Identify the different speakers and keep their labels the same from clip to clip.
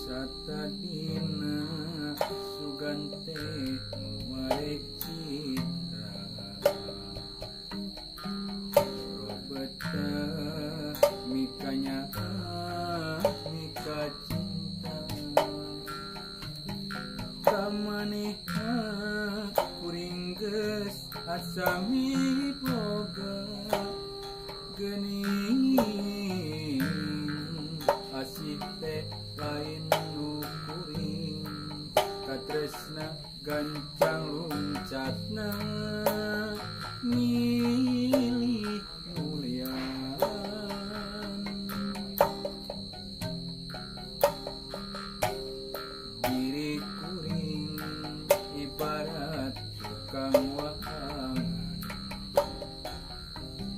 Speaker 1: Satadina sugan teh moal citra Robeta mikanya mika cinta kamanehna kuring geus asa miboga geuning asih teh lain nu kuring katresna gancang luncatna milih mulian diri kuring ibarat tukang wahangan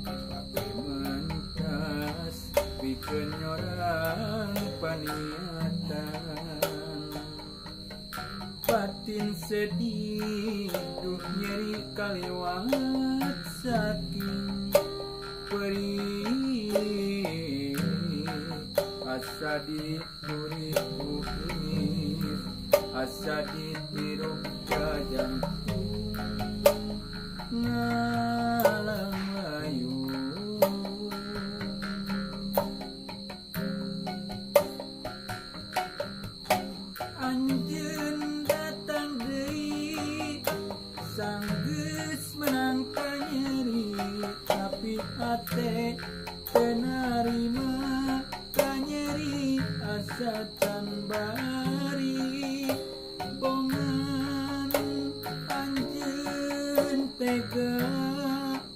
Speaker 1: dipake mentas pikeun nyorang paniatan batin sedih duh nyeri kaliwat saking perih asa diduri ku kumis asa ditirup ka jantung ngalang layu anjeun datang deui sanggeus menang kanyeri tapi hate teu narima kanyeri asa can bari bongan anjeun tega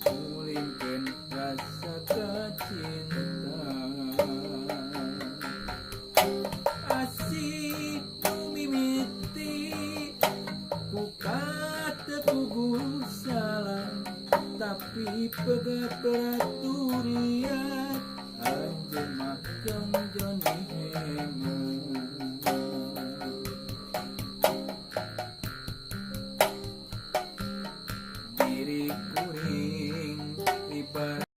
Speaker 1: ngulinkeun rasa kacinta asih nu mimiti ku katepuguh salam tapi pegat beraturiat anjeun mah jongjon.